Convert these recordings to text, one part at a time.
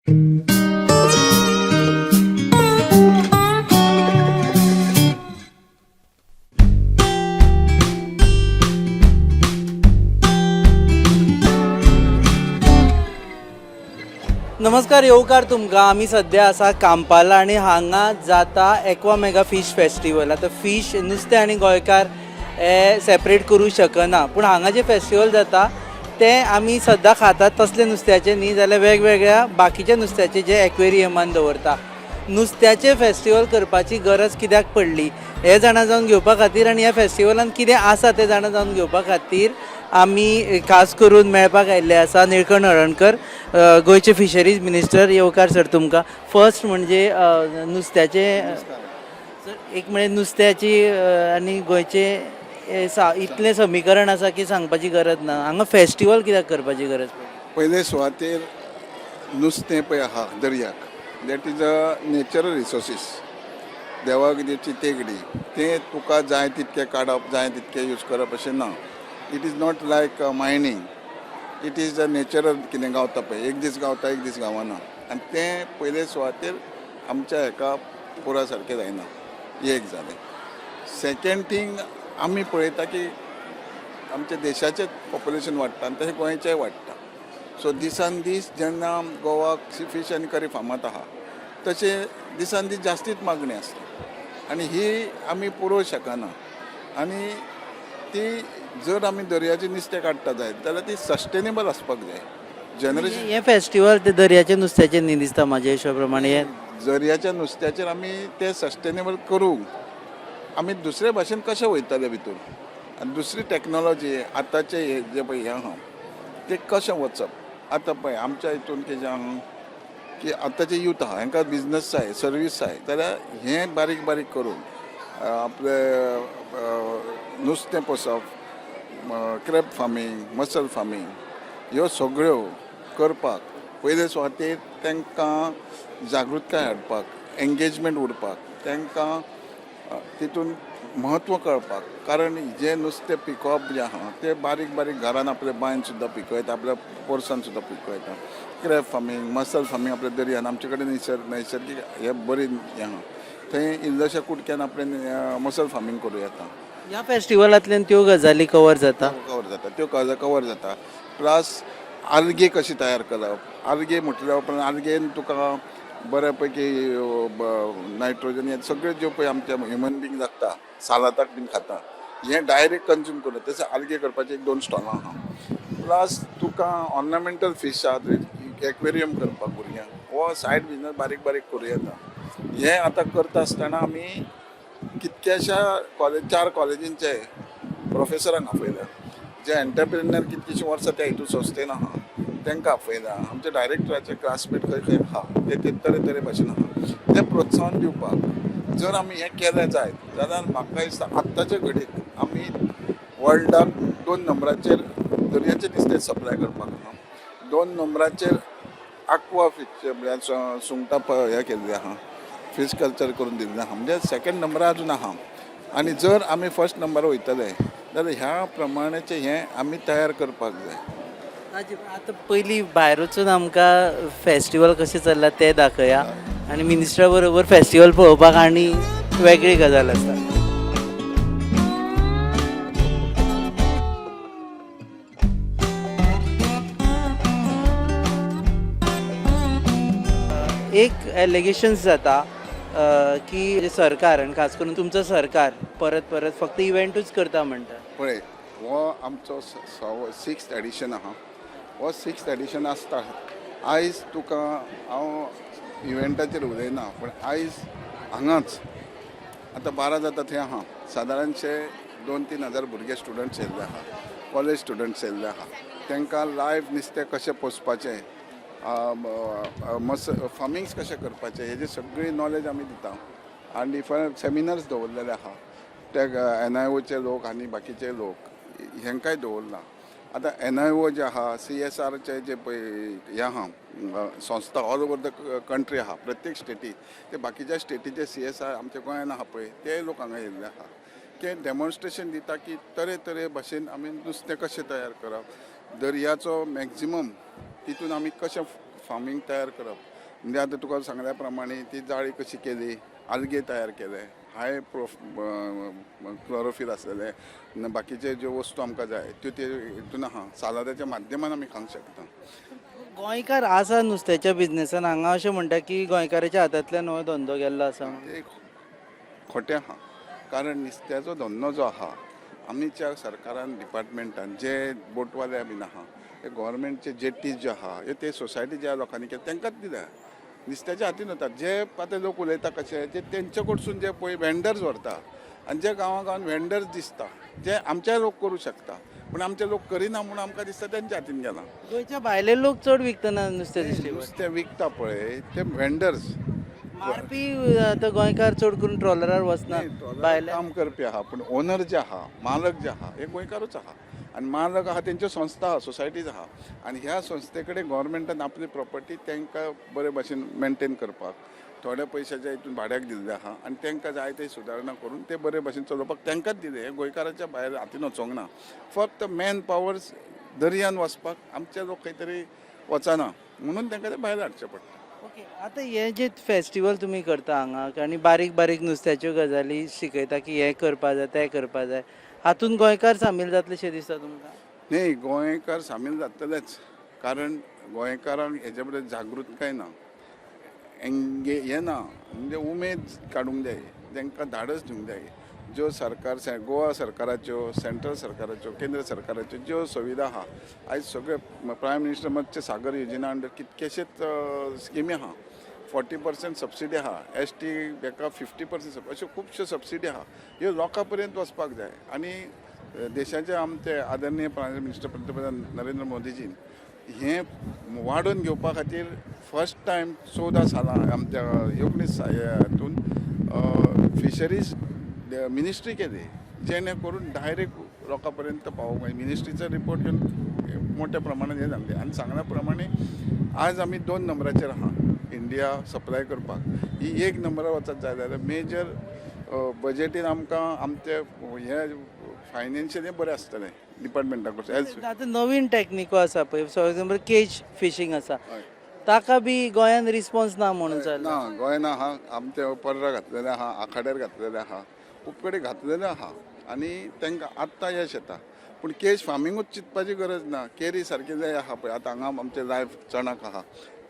नमस्कार, येवकार तुमकां. आमी सद्या आसा कांपाला आनी हांगा जाता एक्वा मेगा फीश फेस्टिवल. आतां फीश, नुस्तें आनी गोंयकार हे सेपरेट करूं शकना, पूण हांगा जें फेस्टिवल जाता तें आमी सद्दां खातात तसलें नुस्त्याचें न्ही, जाल्यार वेगवेगळ्या बाकीच्या नुस्त्याचें जें एक्वेरियमान दवरता. नुस्त्याचें फेस्टिवल करपाची गरज कित्याक पडली हें जाणा जावन घेवपा खातीर आनी ह्या फेस्टिवलान कितें आसा तें जाणा जावन घेवपा खातीर आमी खास करून मेळपाक आयिल्ले आसा निळकंठ हळर्णकर, गोंयचे फिशरीज मिनिस्टर. येवकार सर तुमकां. फर्स्ट म्हणजे नुस्त्याचें सर, एक म्हणजे नुस्त्याची आनी गोंयचे हे इतलें समीकरण आसा की सांगपाची गरज ना. हांगा फेस्टिवल कित्याक करपाची गरज पडली? पयले सुवातेर नुस्तें पळय आहा दर्याक, that is a natural resources. देवाक दिवची तेगडी. तें तुका जाय तितकें काडप, जाय तितकें यूज करप अशें ना. It is not like mining, it is a natural. कितें गावता पळय, एक दीस गावता, एक दीस गावना. आनी तें पयले सुवातेर आमच्या हेका पुरा सारकें जायना. एक जालें. सेकेंड थींग, आमी पळयता की आमच्या देशाचें पॉप्युलेशन वाडटा आनी तशें गोंयचेंय वाडटा. सो दिसान दीस जेन्ना गोवा फिश आनी करी फामाद आहा, तशें दिसान दीस जास्तीच मागणी आसता आनी ही आमी पुरोवंक शकना. आनी ती जर आमी दर्याचें नुस्तें काडटा जायत जाल्यार ती सस्टेनेबल आसपाक जाय जनरेशन. हें फेस्टिवल ते दर्याच्या नुस्त्याचें न्ही दिसता म्हाज्या हिशोबा प्रमाणे हें. दर्याच्या नुस्त्याचेर आमी तें सस्टेनेबल करूंक आमी दुसरे भाशेन कशें वयतले भितूर आनी दुसरी टॅक्नोलॉजी आतांचे हे जे पळय हें आहा ते कशें वचप. आतां पळय आमच्या हितून कितें आहा की आतांचे यूथ आहा, हांकां बिजनस जाय, सर्वीस जाय, जाल्यार हें बारीक बारीक करून आपलें नुस्तें पोसप, क्रॅब फार्मींग, मसल फार्मींग ह्यो सगळ्यो करपाक पयले सुवातेर तांकां जागृतकाय हाडपाक, एंगेजमेंट उरपाक, तांकां तितून म्हत्व कळपाक. कारण जें नुस्तें पिकोवप जें आहा तें बारीक बारीक घरान आपल्या बांयन सुद्दां पिकयता, आपल्या पोरसान सुद्दां पिकयता. क्रॅब फार्मींग, मसल फार्मींग आपल्या दर्यान आमचे कडेन नैसर्गीक हे बरी हें आहा, थंय इल्लोश्या कुडक्यान आपणें मसल फार्मींग करूं येता. ह्या फेस्टिवलांतल्यान त्यो गजाली कवर जाता. कवर जाता, त्यो कवर जाता. प्लस आल्गे कशी तयार करप. आल्गे म्हटल्या उपरांत आल्गेन तुका बऱ्या पैकी नायट्रोजन हे सगळे ज्यो पळय आमच्या ह्युमन बींग लागता, सालादाक बीन खाता, हें डायरेक्ट कंज्यूम करून तशें आल्गे करपाचे एक दोन स्टॉलां आहा. प्लस तुका ऑर्नामेंटल फीश आहा, एक्वेरियम करपाक भुरग्यांक हो सायड बिजनस बारीक बारीक करूं येता. हें आतां करता आसतना आमी कितक्याशा कॉलेज, चार कॉलेजींचे प्रोफेसरांक आपयल्या, जे एंटरप्रेन्युअर कितकीशीं वर्सां त्या हितून संस्थेन आहा तांकां आपयला. आमचे डायरेक्टराचे क्लासमेट खंय खंय आहा ते ते तरे तरे भाशेन आहा, ते प्रोत्साहन दिवपाक जर आमी हें केलें जायत जाल्यार म्हाका दिसता आत्ताच्या घडयेक आमी वर्ल्डाक दोन नंबराचेर दर्याचें नुस्तें सप्लाय करपाक आहा. दोन नंबराचेर आक्वा फिश म्हळ्यार सुंगटां हें केल्लें आहा, फीश कल्चर करून दिल्लें आहा, म्हणजे सेकंड नंबरार अजून आहा. आनी जर आमी फर्स्ट नंबरार वयतले जाल्यार ह्या प्रमाणाचें हें आमी तयार करपाक जाय. आतां पयलीं भायर वचून आमकां फेस्टिवल कशें चल्लां तें दाखया आनी मिनिस्टरा बरोबर फेस्टिवल पळोवपाक आनी वेगळी गजाल आसा. एक एलिगेशन्स जाता की सरकार आनी खास करून तुमचो सरकार परत परत फक्त इव्हेंटूच करता म्हणटा. पळय, हो आमचो सिक्स्थ एडिशन आहा. हो सिक्स्थ एडिशन आसता. आयज तुका हांव इव्हेंटाचेर उलयना, पूण आयज हांगाच आतां 12 जाता थंय आहा, सादारणशे 2-3 हजार भुरगे स्टुडंट्स येयल्ले आहा, कॉलेज स्टुडंट्स येयल्ले आहा. तांकां लायव्ह नुस्तें कशें पोसपाचें, मस फार्मिंग्स कशें करपाचें, हेजी सगळी नॉलेज आमी दिता. आनी डिफरंट सेमिनार्स दवरलेले आहा. ते एनआयओचे लोक आनी बाकीचे लोक हेंकांय दवरला. आतां एनआयओ जे आहा, सीएसआरचे जे पळय हें आहा संस्था, ऑल ओवर the country आहा, प्रत्येक स्टेटी ते बाकीच्या स्टेटीचे सीएसआर आमच्या गोंयान आहा पळय, ते लोक हांगा येयल्ले आहा ते डेमॉन्स्ट्रेशन दिता की तरेतरे भाशेन आमी नुस्तें कशें तयार करप, दर्याचो मॅक्झिमम तितून आमी कशें फार्मींग तयार करप. म्हणजे आतां तुका सांगल्या प्रमाणे ती जाळी कशी केली, आल्गे तयार केले, हाय प्रोफ क्लोरोफील आसलेले, बाकीचे ज्यो वस्तू आमकां जाय त्यो ते हितून आहा. सालादाच्या माध्यमान आमी खावंक शकता. गोंयकार आसा नुस्त्याच्या बिझनेसान हांगा, अशें म्हणटा की गोंयकाराच्या हातांतल्यान हो धंदो गेल्लो आसा म्हणून. ते खोटें आहा, कारण नुस्त्याचो धंदो जो आहा, आमच्या सरकारान, डिपार्टमेंटान जे बोटवाले बीन आहा, ते गोवोरमेंटचे जेटीज ज्यो आहा, हे ते सोसायटी ज्या लोकांनी केले तांकांच दिल्या, नुस्त्याच्या हातीन वता. जे आतां लोक उलयता कशे, जे तेंचे कडसून जे पळय वेंडर्स व्हरता आनी जे गांवां गांवान वेंडर्स दिसता, जे आमचे लोक करूं शकता, पूण आमचे लोक करिना म्हूण आमकां दिसता तेंच्या हातीन गेला. गोंयच्या भायले लोक चड विकतना नुस्तें दिश्टी पडटा. नुस्तें विकता पळय ते वेंडर्स. मारपी आतां गोंयकार चड करून ट्रॉलरार वचना भायले. काम करपी आहा, पूण ओनर जे आहा, मालक जे आहा, हे गोंयकारूच आहा. आनी मालक आहा तेंच्यो संस्था आहा, सोसायटीज आहा. आनी ह्या संस्थे कडेन गोवोरमेंटान आपली प्रॉपर्टी तांकां बरे भाशेन मेनटेन करपाक थोड्या पयशाच्या हितून भाड्याक दिल्लें आहा. आनी तांकां जाय ते सुदारणा करून ते बरे भाशेन चलोवपाक तांकांच दिलें. हें गोंयकाराच्या भायर हातीन वचोंक ना. फक्त मॅन पावर्स दर्यान वचपाक आमचे लोक खंय तरी वचना म्हणून तांकां ते भायर हाडचें पडटा. ओके, आतां हें जें फेस्टिवल तुमी करता हांगा आनी बारीक बारीक नुस्त्याच्यो गजाली शिकयता की हें करपा जाय, तें करपा जाय, हातूंत गोंयकार सामील जातले शें दिसता तुमकां? न्ही, गोंयकार सामील जातलेच, कारण गोंयकारांक हेजे बद्दल जागृतकाय ना, एंगे हें ना, म्हणजे उमेद काडूंक जाय तांकां, धाडस दिवंक जाय. ज्यो सरकार, गोवा सरकाराच्यो, सेंट्रल सरकाराच्यो, केंद्र सरकाराच्यो ज्यो सुविधा आहा, आयज सगळे प्रायम मिनिस्टर मत्स्य सागर योजना अंडर कितकेशेच स्किमी आहा. 40% सबसिडी आहा, एसटी हेका 50%, अश्यो खुबश्यो सबसिडी आहा. ह्यो लोकां पर्यंत वचपाक जाय. आनी देशाचे आमचे आदरणीय प्रायम मिनिस्टर पंतप्रधान नरेंद्र मोदीजीन हें वाडोवन घेवपा खातीर फर्स्ट टायम 14 सालां आमच्या 19 हातून फिशरीज मिनिस्ट्री केली, जेणे करून डायरेक्ट लोकां पर्यंत पावोवंक. मिनिस्ट्रीचो रिपोर्ट घेवन मोठ्या प्रमाणात हें सांगलें. आनी सांगल्या प्रमाणे आज आमी 2 नंबराचेर आहा इंडिया सप्लाय करपाक. ही 1 नंबरार वचत जाय जाल्यार मेजर बजेटीन आमकां आमचे हे फायनान्शियली बरें आसतलें डिपार्टमेंटा कडसून एज. आतां नवीन टॅक्निको आसा पळय, फॉर एग्जाम्पल केज फिशींग आसा, ताका बी गोंयान रिस्पॉन्स ना म्हणून जालें. ना, गोंयान आहा, आमच्या पर्रा घातलेले आहा, आखाड्यार घातलेले आहा, खूब कडेन घातलेले आहा आनी तांकां आत्तां यश येता. पूण केज फार्मिंगूच चिंतपाची गरज ना. केरी सारकें जें आहा पळय, आतां हांगा आमचें लायफ चणक आहा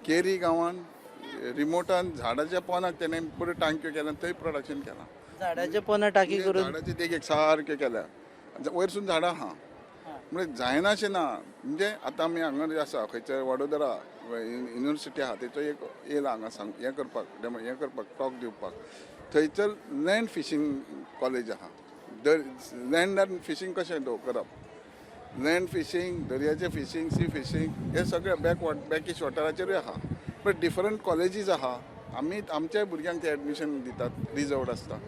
केरी गांवान, रिमोटान झाडाच्या पोनाक तेणें बऱ्यो टांक्यो केल्या, थंय प्रोडक्शन केलां. झाडाच्या पोना टाकी करून? झाडाची देगेक सारक्यो केल्या, वयरसून झाडां आहा. म्हणजे जायनाशें ना. म्हणजे आतां आमी हांगा जे आसा खंयचे वडोदरा युनिवर्सिटी आहा, तेचो एक येयला हांगा सांग हें करपाक, डेमो हें करपाक, टॉक दिवपाक. थंयसर लँड फिशींग कॉलेज आहा. दर लँडार फिशींग कशें करप, लँड फिशींग, दर्याचें फिशींग, सी फिशींग, हे सगळे बॅकीश वॉटराचेरूय आहा. बट डिफरंट कॉलेजीस आहा. आमी आमच्या भुरग्यांक ते एडमिशन दितात, रिजर्वड आसता.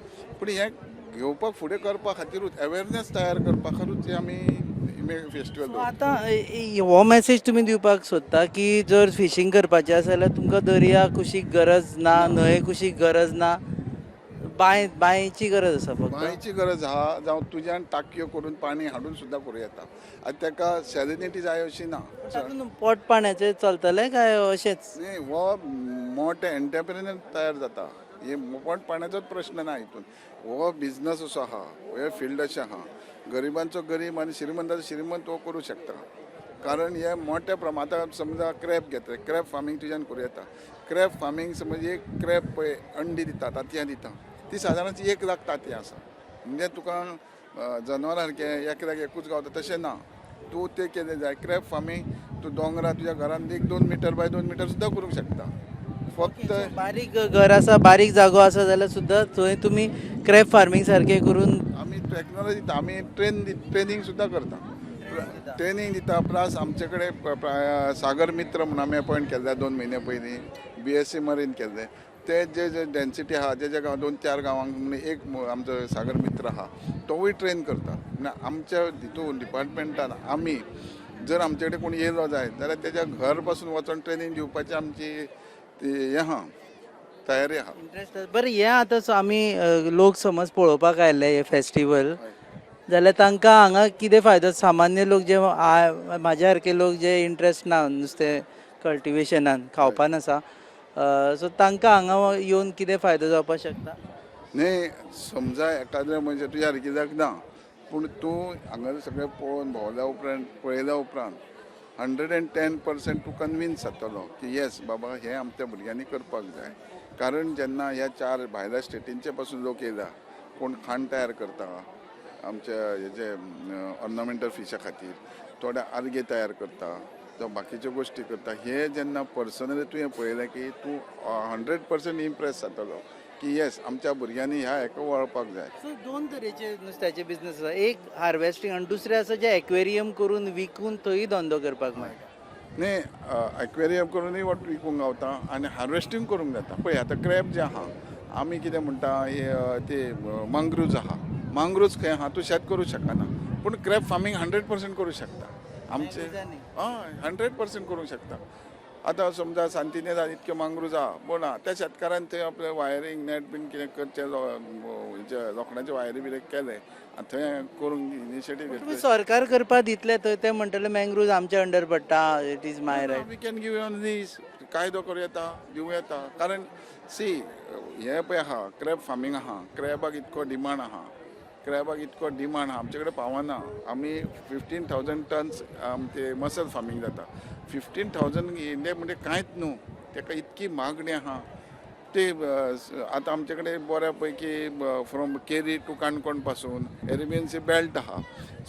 पूण हें घेवपाक फुडें करपा खातीरूच, अवेरनेस तयार करपा खातीरूच आमी फेस्टिवल दवरता. आतां हो मॅसेज तुमी दिवपाक सोदता की जर फिशींग करपाचें आसा जाल्यार तुमकां दर्या कुशीक गरज ना, न्हंये कुशीक गरज ना, बांयची गरज आसा फक्त. बांयची गरज आहा, जावं तुज्यान टाकयो करून पाणी हाडून सुद्दां करूं येता. आनी ताका सॅलिनिटी जाय अशी ना. तातूंत पोट पाण्याचें चलतलें काय अशेंच? न्ही, हो मोठे एंटरप्रेन्युअर तयार जाता. हे मोठ पाण्याचोच प्रश्न ना हितून. हो बिजनस असो आहा, हे फिल्ड अशें आहा, गरिबांचो गरीब आनी श्रीमंताचो श्रीमंत हो करूं शकता. कारण हे मोठ्या प्रमाणात, आतां समजा क्रॅब घेतले, क्रॅब फार्मींग तुज्यान करूं येता. क्रॅब फार्मींग समज एक क्रॅब पळय अंडी दिता, तांतयां दिता, ती सादारण 1 लाख तांतयां आसा. म्हणजे तुका जनावरां सारकें 1 लाख एकूच गावता तशें ना. तूं तें केलें जाय क्रॅब फार्मींग, तूं दोंगरार तुज्या घरान एक 2 मिटर बाय 2 मिटर सुद्दां करूंक शकता. फक्त बारीक घर आसा, बारीक जागो आसा जाल्यार सुद्दां थंय तुमी क्रॅब फार्मींग सारकें करून. आमी टॅक्नॉलॉजी दिता, आमी ट्रेनींग सुद्दां करता, ट्रेनींग दिता. प्लस आमचे कडेन सागर मित्र म्हणून आमी अपॉयंट केल्ले 2 म्हयने पयलीं, बीएससी मरीन केल्ले. ते जे जे डेन्सिटी आहा, जे जे गांव 2-4 गांवांक म्हणून एक आमचो सागर मित्र आहा, तोवूय ट्रेन करता. म्हणल्यार आमच्या हितून डिपार्टमेंटान आमी जर आमचे कडेन कोण येयलो जायत जाल्यार तेज्या घर पासून वचोन ट्रेनींग दिवपाची आमची ती हें आहा, तयारी आहा. इंट्रस्ट बरें. हें आतां आमी लोक समज पळोवपाक आयिल्ले हे फेस्टिवल जाल्यार तांकां हांगा कितें फायदो? सामान्य लोक जे म्हाज्या सारके लोक जे इंट्रस्ट ना नुस्तें कल्टिवेशनान, खावपान आसा, सो तांकां हांगा येवन कितें फायदो जावपाक शकता? न्ही, समजा एकाद्या मनशा तुज्या कित्याक ना, पूण तूं हांगा सगळें पळोवन भोंवल्या उपरांत, पळयल्या उपरांत 110% तूं कन्विन्स जातलो की येस बाबा, हें आमच्या भुरग्यांनी करपाक जाय. कारण जेन्ना ह्या चार भायल्या स्टेटींचे पासून लोक येयला, कोण खाण तयार करता आमच्या हेजे ऑर्नामेंटल फिशा खातीर, थोडे आर्गे तयार करता जावं बाकीच्यो गोश्टी करता, हे जेन्ना पर्सनली तुवें पळयलें की तूं 100% इम्प्रेस जातलो की येस, आमच्या भुरग्यांनी ह्या हेका वळपाक जाय. सो दोन तरेचे नुस्त्याचे बिझनस आसा. एक हार्वेस्टिंग आनी दुसरें आसा जे एक्वेरियम करून विकून थंय धंदो करपाक मेळटा. न्ही, एक्वेरियम करूनय वट विकूंक गावता आनी हार्वेस्टींग करूंक जाता. पळय, आतां क्रॅब जे आहा, आमी कितें म्हणटा, हे ते मांगरूज आहा. मांगरूज खंय आहा, तूं शेत करूं शकना, पूण क्रॅब फार्मींग 100% करूं शकता आमचे. मांगरुजांनी? हय, 100% करूंक शकता. आतां समजा सांतिनेजान इतक्यो मांगरूज आहा, पूण त्या शेतकारान थंय आपलें वायरींग नॅट बीन कितें करचें, हेचे लोखणाचे वायरी बिरे केले आनी थंय करूंक इनिशिएटीव तुमी घेतले. सरकार करपाक दितले थंय ते म्हणटले मँग्रुव्ज आमच्या अंडर पडटा, it is my right. We can give on lease, कायदो करूं येता, दिवं येता. कारण सी, हें पळय आहा, क्रॅब फार्मींग आहा, क्रॅबाक इतको डिमांड आहा, क्रॅबाक इतको डिमांड आहा, आमचे कडेन पावना. आमी 15,000 टन्स आमचे मसल फार्मींग जाता. 15,000 इंडिया म्हणजे कांयच न्हू, ताका इतकी मागणी आहा. ते आतां आमचे कडेन बऱ्या पैकी फ्रॉम केरी टू काणकोण पासून एरेबियन सी बेल्ट आहा.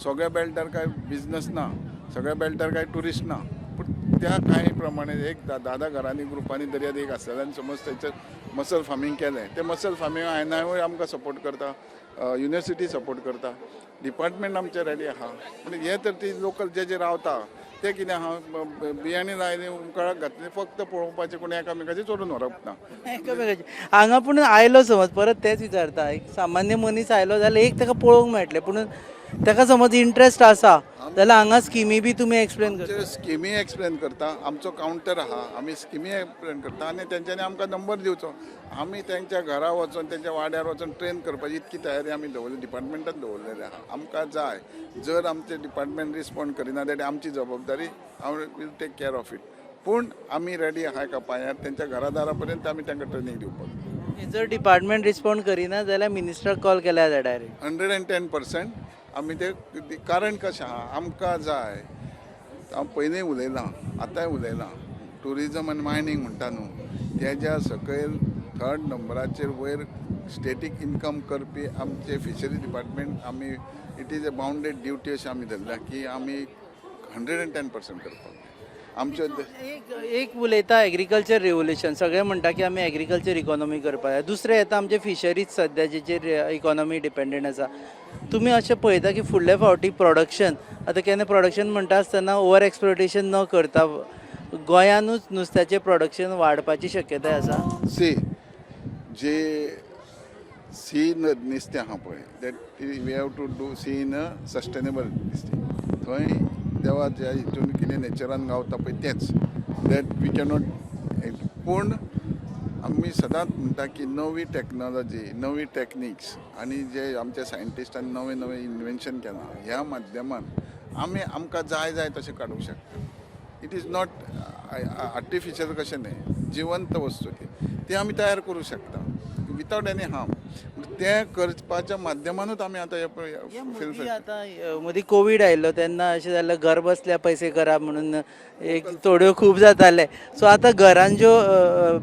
सगळ्या बेल्टार काय बिजनस ना, सगळ्या बेल्टार काय ट्युरिस्ट ना, पूण त्या कांय प्रमाणे एक धा धा घरांनी ग्रुपांनी दर्यादेग आसतले आनी समज थंयसर मसल फार्मींग केलें, तें मसल फार्मींग आयनायूय आमकां सपोर्ट करता, युनिवर्सिटी सपोर्ट करता, डिपार्टमेंट आमचें रेडी आहा. पूण हें तर ती लोकल जे जे रावता ते कितें आहा, बियाणीं लायलीं, उकळाक घातली, फक्त पळोवपाचें, कोण एकामेकाचें चोरून व्हरप ना. एकामेकाचे हांगा पूण आयलो समज, परत तेंच विचारता, एक सामान्य मनीस आयलो जाल्यार एक ताका पळोवंक मेळटलें, पूण ताका समज इंट्रस्ट आसा जाल्यार हांगा स्किमी बी तुमी एक्सप्लेन करता? आमचे स्किमी एक्सप्लेन करता, आमचो कावंटर आहा, आमी स्किमी एक्सप्लेन करता आनी तेंच्यांनी आमकां नंबर दिवचो. आमी तेंच्या घरा वचोन, तेंच्या वाड्यार वचोन ट्रेन करपाची इतकी तयारी आमी दवरली, डिपार्टमेंटान दवरलेली आहा. आमकां जाय, जर आमचें डिपार्टमेंट रिस्पोंड करिना जाल्यार आमची जबाबदारी, हांव will take care of it. पूण आमी रेडी आहा एका पांयार तेंच्या घरा दारा पर्यंत आमी तांकां ट्रेनींग दिवपाक. जर डिपार्टमेंट रिस्पोंड करिना जाल्यार मिनिस्टराक कॉल केल्यार जाता डायरेक्ट? 110% आमी ते, कारण कशें आहा, आमकां जाय. हांव पयलीं उलयलां, आतांय उलयलां, ट्युरिजम आनी मायनींग म्हणटा न्हू, तेज्या सकयल थर्ड नंबराचेर वयर स्टेटीक इनकम करपी आमचे फिशरी डिपार्टमेंट. आमी it is a bounded duty अशें आमी धरल्या की आमी 110% करपाक आमच्यो. एक एक उलयता एग्रीकल्चर रेव्होल्युशन, सगळे म्हणटा की आमी एग्रीकल्चर इकॉनॉमी करपाक जाय. दुसरें येता आमचे फिशरीज, सद्या जेचेर इकॉनॉमी डिपेंडंट आसा. तुमी अशें पळयता की फुडल्या फावटी प्रोडक्शन, आतां केन्ना प्रोडक्शन म्हणटा आसतना ओवर एक्सप्लोटेशन न करता गोंयानूच नुस्त्याचें प्रोडक्शन वाडपाची शक्यताय आसा? सी, जे सी नुस्तें आहा पळय, that we have to do sea in a sustainable नुस्तें. थंय देवा ज्या हितून कितें नेचरान गावता पळय तेंच, that we cannot. पूण आमी सदांच म्हणटा की नवी टॅक्नोलॉजी, नवी टॅक्निक्स आनी जे आमच्या सायंटिस्टान नवे नवे इन्वेन्शन केलां, ह्या माध्यमान आमी आमकां जाय जाय तशें काडूंक शकता. It is not artificial कशें न्हय, जिवंत वस्तू ती, ती आमी तयार करूं शकता वितावट एनी हार्म. तें करपाच्या माध्यमानूच आमी आतां हे फिल्म मदीं आतां मदीं कोवीड आयिल्लो तेन्ना अशें जालें, घर बसल्या पैसे करा म्हणून एक थोड्यो खूब जाताले. सो आतां घरान ज्यो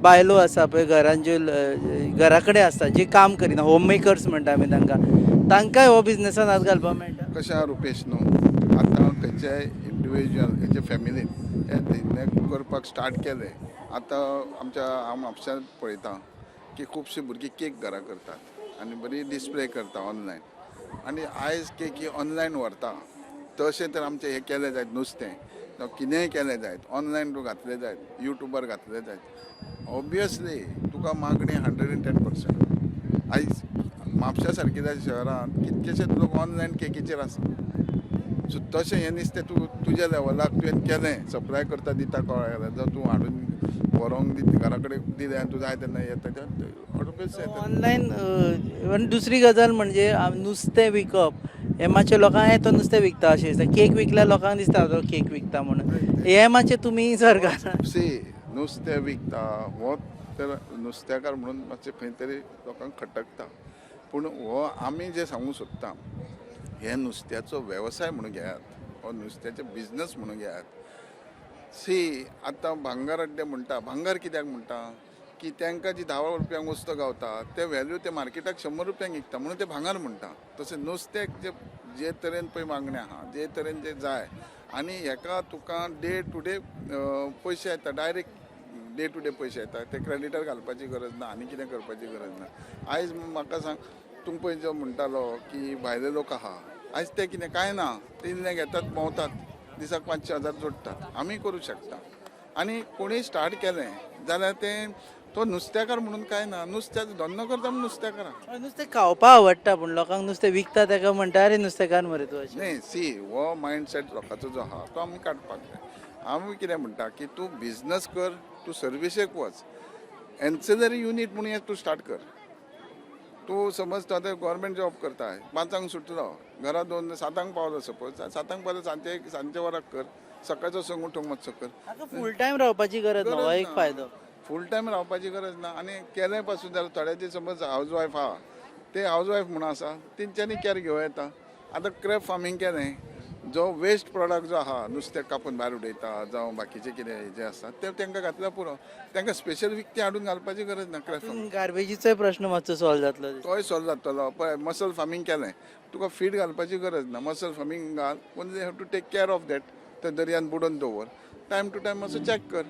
बायलो आसा पळय, घरान ज्यो घरा कडेन आसता, जी काम करिना, होम मेकर्स म्हणटा आमी तांकां, तांकांय हो बिजनसान हात घालपाक मेळटा? कशें आहा रुपेश न्हू, आतां खंयच्याय इंडिविज्युअल, खंयच्या फॅमिलीन हे धंदे करपाक स्टार्ट केले. आतां आमच्या हांव म्हापश्यांत पळयतां की खुबशीं भुरगीं केक घरा करतात आनी बरी डिस्प्ले करता ऑनलायन आनी आयज केक ही ऑनलायन व्हरता. तशें तर आमचें हें केलें जायत, नुस्तें जावं कितेंय केलें जायत, ऑनलायन तूं घातलें जायत, युट्यूबार घातलें जायत, ऑबियसली तुका मागणी 110%. आयज म्हापशा सारकेल्या शहरांत कितकेशेच लोक ऑनलायन केकीचेर आसा. सो तशें हें नुस्तें तूं तुज्या लेवलाक तुवें केलें, सप्लाय करता दिता, कळ्ळें जाल्यार जावं तूं हाडून व्हरोंक दिता, घरा कडेन दिलें आनी तूं जाय तेन्ना येता, ऑटोमॅटिक येता. ऑनलायन. आनी दुसरी गजाल म्हणजे नुस्तें विकप हें मातशें लोकांक, हे तो नुस्तें विकता अशें दिसता. केक विकल्यार लोकांक दिसता तो केक विकता म्हणून. हें मातशें तुमी सरकारान सी. नुस्तें विकता हो तर नुस्तेकार म्हणून मातशें खंय तरी लोकांक खटकता. पूण हो आमी जे सांगूंक सोदता, हे नुस्त्याचो वेवसाय म्हणून घेयात, हो नुस्त्याचो बिजनस म्हणून घेयात. सी, आतां भांगर अड्डे म्हणटा, भांगर कित्याक म्हणटा की तांकां जी 10 रुपयांक वस्तू गावता ते व्हॅल्यू ते मार्केटाक 100 रुपयांक विकता, म्हणून ते भांगर म्हणटा. तशें नुस्त्याक जे जे तरेन पळय मागणें आहा, जे तरेन जे जाय आनी हेका तुका डे टू डे पयशे येता, डायरेक्ट डे टू डे पयशे येता. ते क्रेडिटार घालपाची गरज ना आनी कितें करपाची गरज ना. आयज म्हाका सांग, तूं पळय जो म्हणटालो की भायले लोक आहा, आयज ते कितें कांय ना, ते इल्लें घेतात, भोंवतात, दिसाक 500, 1000 जोडटात. आमी करूं शकता आनी कोणीय स्टार्ट केलें जाल्यार तें तो नुस्तेकार म्हणून कांय ना, नुस्त्याचो धंदो करता म्हणून नुस्तेकार आहा. हय, नुस्तें खावपा आवडटा, पूण लोकांक नुस्तें विकता ताका म्हणटा, अरे नुस्तेकार मरे तूं, अशें. न्ही, सी, हो मायंडसेट लोकांचो जो आहा तो आमी काडपाक जाय. आमी कितें म्हणटा की तूं बिजनस कर, तूं सर्विसेक वच, एन्सिलरी युनीट म्हणून हें तूं स्टार्ट कर. तूं समज तूं आतां गव्हर्मेंट जॉब करता, 5 सुटलो, घरा 2 सातांक पावलो, सपोज 7 पावलो, सांजचे सांजच्या वराक कर, सकाळचो 6 उठूंक मातसो कर. हाका फूल टायम रावपाची गरज ना, हो एक फायदो. फूल टायम रावपाची गरज ना. आनी केलें पासून जाल्यार थोड्याचे समज हावज वायफ आहा, ते हावज वायफ म्हणून आसा, तेंच्यांनी कॅर घेवं येता. आतां क्रॅब फार्मींग केलें, जो वेस्ट प्रोडक्ट जो आहा, नुस्तें कापून भायर उडयता जावं बाकीचें कितें जें आसा तें तांकां घातल्यार पुरो, तांकां स्पेशल विकतें हाडून घालपाची गरज ना क्रॅब फार्मींग. गार्बेजीचोय प्रश्न मातसो सॉल्व जातलो. तोय सॉल्व जातलो. पळय, मसल फार्मींग केलें, तुका फीड घालपाची गरज ना. मसल फार्मींग घाल, only have to take care of that. ते दर्यान बुडोवन दवर, टायम टू टायम मातसो चॅक कर,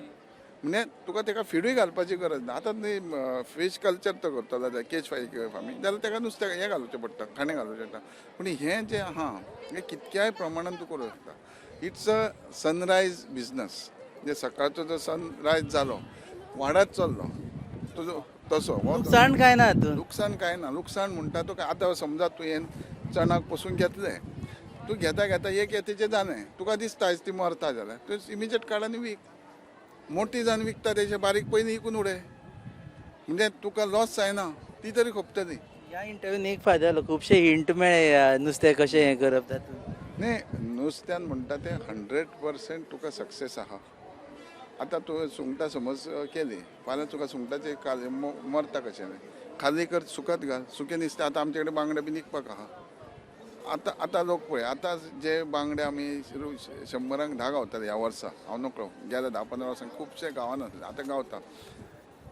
म्हणजे तुका ताका फिडूय घालपाची गरज ना. आतां न्ही, फीश कल्चर तो करतलो जाल्यार, केज फार्मींग जाल्यार ताका नुस्तें हें घालचें पडटा, खाणें घालचें पडटा. पूण हें जें आहा हें कितक्याय प्रमाणान तूं करूं शकता. It's a sunrise business. म्हणजे सकाळचो जो सनरायज जालो, वाडत चल्लो तुजो तसो हो. लुकसाण काय ना हातून. लुकसाण काय ना. लुकसाण म्हणटा तुका आतां समजा तुवें चणाक पसून घेतलें, तूं घेता घेता एक येतेचें जालें, तुका दिसता आयज ती मरता जाल्यार तूं इमिजिएट काड आनी वीक. मोटी जावन विकता तेचे बारीक पयलीं विकून उडय, म्हणजे तुका लॉस जायना, ती तरी खपतली. ह्या इंटरव्यून एक फायदो जालो, खुबशे हिंट मेळ्ळे नुस्तें कशें हें करप तातूंत. न्ही, नुस्त्यान म्हणटा तें 100% तुका सक्सेस आहा. आतां तुवें सुंगटां समज केली, फाल्यां तुका सुंगटाचे काल मरता कशें, खाली कर, सुकत घाल, सुकें नुस्तें. आतां आमचे कडेन बांगडे बी विकपाक आहा. आतां आतां लोक पळय, आतां जे बांगडे आमी 100 10 गावताले ह्या वर्सा, हांव नकळो, गेल्या 10-15 वर्सांक खुबशे गावनासले, आतां गावता.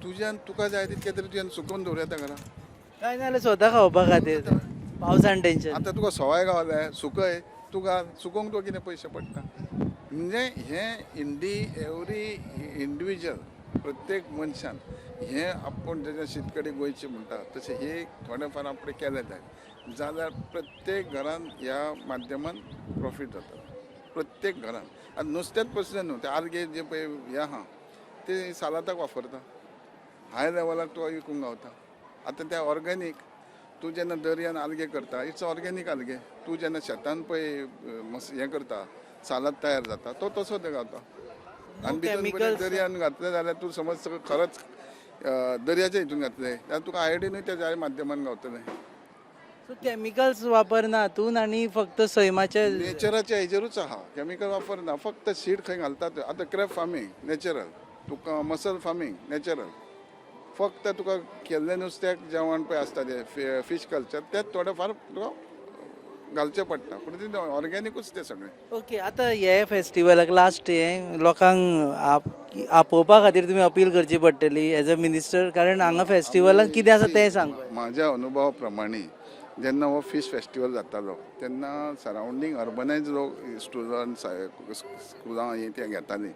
तुज्यान तुका जाय तितकें तरी तुज्यान सुकोवन दवरूं येता घरा. काय जाल्यार स्वता खावपा खातीर पावसान टेन्शन. आतां तुका सवाय गावलें, सुकय, तुका सुकोवंक तुका कितें पयशे पडटा? म्हणजे हें एवरी इंडिविज्युअल, प्रत्येक मनशान हें आपूण जशें शीतकडी गोंयची म्हणटा तशें हे थोडें फार आपणें केलें जाय जाल्यार प्रत्येक घरान ह्या माध्यमान प्रॉफीट जाता, प्रत्येक घरान. आनी नुस्तेंच पसलें न्हू, ते आलगे जे पळय हें आहा ते सालादाक वापरता, हाय लेवलाक तुका विकूंक गावता. आतां ते ऑर्गेनीक, तूं जेन्ना दर्यान आलगे करता, it's organic आलगे. तूं जेन्ना शेतान पळय मस हें करता, सालाद तयार जाता, तो तसो ते गावता. आनी भितर chemicals. दर्यान घातलें जाल्यार तूं समज सगळें खरंच दर्याच्या हितून घातलें जाल्यार तुका आयोडीनूय त्या माध्यमान गावतलें. सो केमिकल्स वापरना हातून आनी फक्त सैमाचे. नेचराच्या हेजेरूच आहा, केमिकल वापरना, फक्त सीड खंय घालतात. आतां क्रॅब फार्मींग नॅचरल, तुका मसल फार्मींग नॅचरल, फक्त तुका केल्लें नुस्त्याक जेवण पळय आसता तें फीश कल्चर, तें थोडें फार तुका घालचें पडटा, पूण तें ऑर्गेनिकूच तें सगळें. ओके, आतां हे फेस्टिवलाक लास्ट हें लोकांक आपोवपा खातीर तुमी अपील करची पडटली एज अ मिनिस्टर, कारण हांगा फेस्टिवलाक कितें आसा तें सांगपाक. म्हाज्या अनुभवा प्रमाणे जेन्ना हो फीश फेस्टिवल जातालो तेन्ना सरावंडींग अर्बनायज लोक, स्टुडंट्स, स्कुलां हें तें घेतालीं.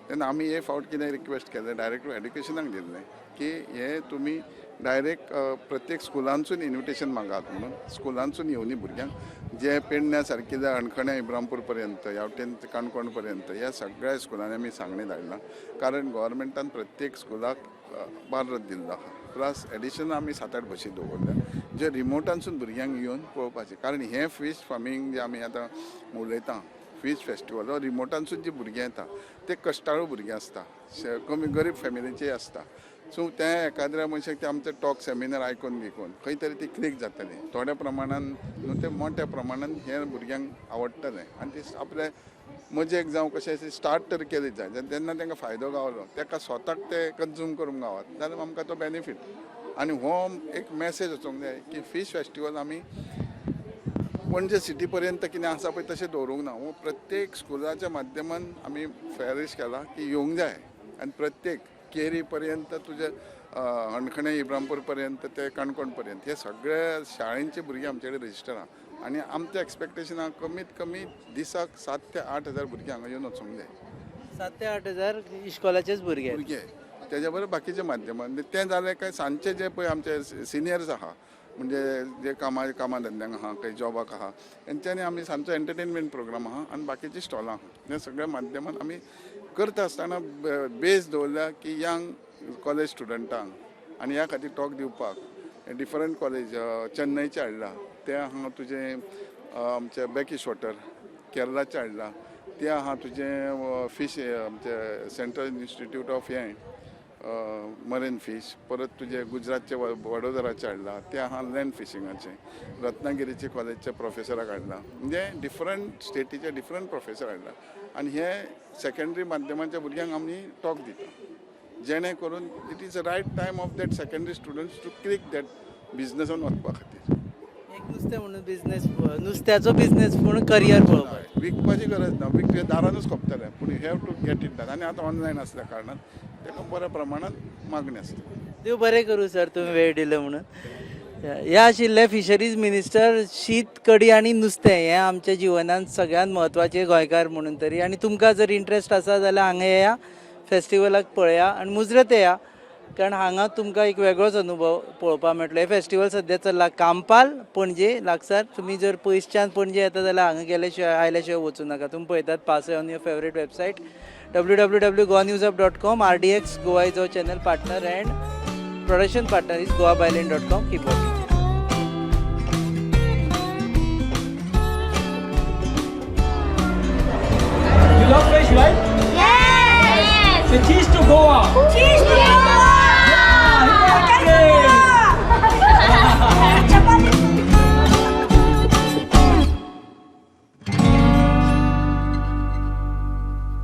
तेन्ना आमी हे फावट कितें रिक्वेस्ट केलें, डायरेक्ट एड्युकेशनाक दिल्लें की हे तुमी डायरेक्ट प्रत्येक स्कुलांसून इन्विटेशन मागात म्हणून, स्कुलांसून येवनी भुरग्यांक जे पेडण्या सारकिल्ल्या हणखण्या इब्रामपूर पर्यंत, ह्या वटेन काणकोण पर्यंत ह्या सगळ्या स्कुलांनी आमी सांगणें धाडलां, कारण गोवोरमेंटान प्रत्येक स्कुलाक बार्र दिल्लो आहा. प्लस एडिशनल आमी सात आठ बशी दवरल्या जे रिमोटानसून भुरग्यांक येवन पळोवपाचें, कारण हें फीश फार्मींग जें आमी आतां उलयता, फीश फेस्टिवल, हो रिमोटानसून जी भुरगीं येता ते कश्टाळू भुरगीं आसता, कमी गरीब फॅमिलीचे आसता. सो ते एकाद्र्या मनशाक ते आमचे टॉक सेमिनार आयकून बिकून खंय तरी ती क्लीक जातली थोड्या प्रमाणान न्हू, ते मोठ्या प्रमाणान हे भुरग्यांक आवडटलें आनी ते आपले मजेक जावं कशें स्टार्ट तर केली जाय. तेन्ना तांकां फायदो गावलो, ताका स्वताक ते कंज्यूम करूंक गावत जाल्यार आमकां तो बेनिफीट. आनी हो एक मॅसेज वचोंक जाय की फीश फेस्टिवल आमी पणजे सिटी पर्यंत कितें आसा पळय तशें दवरूंक ना. हो प्रत्येक स्कुलाच्या माध्यमान आमी फेरिश केला की येवंक जाय आनी प्रत्येक केरी पर्यंत, तुजे हणखणे, इब्रामपूर पर्यंत ते काणकोण पर्यंत हे सगळे शाळेंचे भुरगे आमचे कडेन रजिस्टर आहा. आनी आमचें एक्सपेक्टेशन आहा, कमीत कमी दिसाक 7 ते 8 हजार भुरगीं हांगा येवन वचूंक जाय. 7 ते 8 हजार इश्कोलाचेच भुरगे? भुरगे, तेज्या बरोबर बाकीच्या माध्यमान. तें जालें काय सांजचे जे पळय आमचे सिनियर्स आहा, म्हणजे जे कामा धंद्यांक आहा, काही जॉबाक आहा, तेंच्यांनी आमी सांजचो एंटरटेनमेंट प्रोग्राम आहा आनी बाकीचीं स्टॉलां आहा. हे सगळ्या माध्यमान आमी करता आसतना बेज दवरल्या की यंग कॉलेज स्टुडंटांक. आनी ह्या खातीर टॉक दिवपाक डिफरंट कॉलेज चेन्नईचे हाडला, ते आहा तुजें आमचे बेकिश वॉटर केरलाचे हाडला, ते आहा तुजें फिश आमचे सेंट्रल इन्स्टिट्यूट ऑफ हें मरीन फीश, परत तुजे गुजरातचे वडोदराचे हाडला, ते आहा लँड फिशिंगाचे, रत्नागिरीचे कॉलेजचे प्रोफेसराक हाडला. म्हणजे डिफरंट स्टेटीचे डिफरंट प्रोफेसर हाडला आनी हे सेकंडरी माध्यमाच्या भुरग्यांक आमी टॉक दिता, जेणे करून it is a right time of that secondary students to click that बिजनसान वचपा खातीर. एक नुस्तें म्हणून बिझनेस, नुस्त्याचो बिझनेस पूण करियर पळोवपाक. विकपाची गरज ना, विकचे दारानूच खपतले, पूण you have to get it done. आनी आतां ऑनलायन आसल्या कारणान ताका बऱ्या प्रमाणात मागणी आसता. देव बरें करूं सर, तुमी वेळ दिलो म्हणून. ह्या आशिल्ले फिशरीज मिनिस्टर. शीत, कडी आनी नुस्तें हें आमच्या जिवनांत सगळ्यांत म्हत्वाचें गोंयकार म्हणून तरी. आनी तुमकां जर इंट्रस्ट आसा जाल्यार हांगा येया, फेस्टिवलाक पळया आनी मुजरत येया, कारण हांगा तुमकां एक वेगळोच अनुभव पळोवपाक मेळटलो. हें फेस्टिवल सद्या चल्लां कांपाल, पणजे लागसार. तुमी जर पयसच्यान पणजे येता जाल्यार हांगा गेले शिवाय, आयल्या शिवाय वचूं नाका. तुमी पळयतात पासय on your favourite website www.goanewshub.com. RDX Goa is our channel partner and production partner is goabyline.com. Keep watching. You love fish, right? Yes! Say cheese to Goa. Cheese.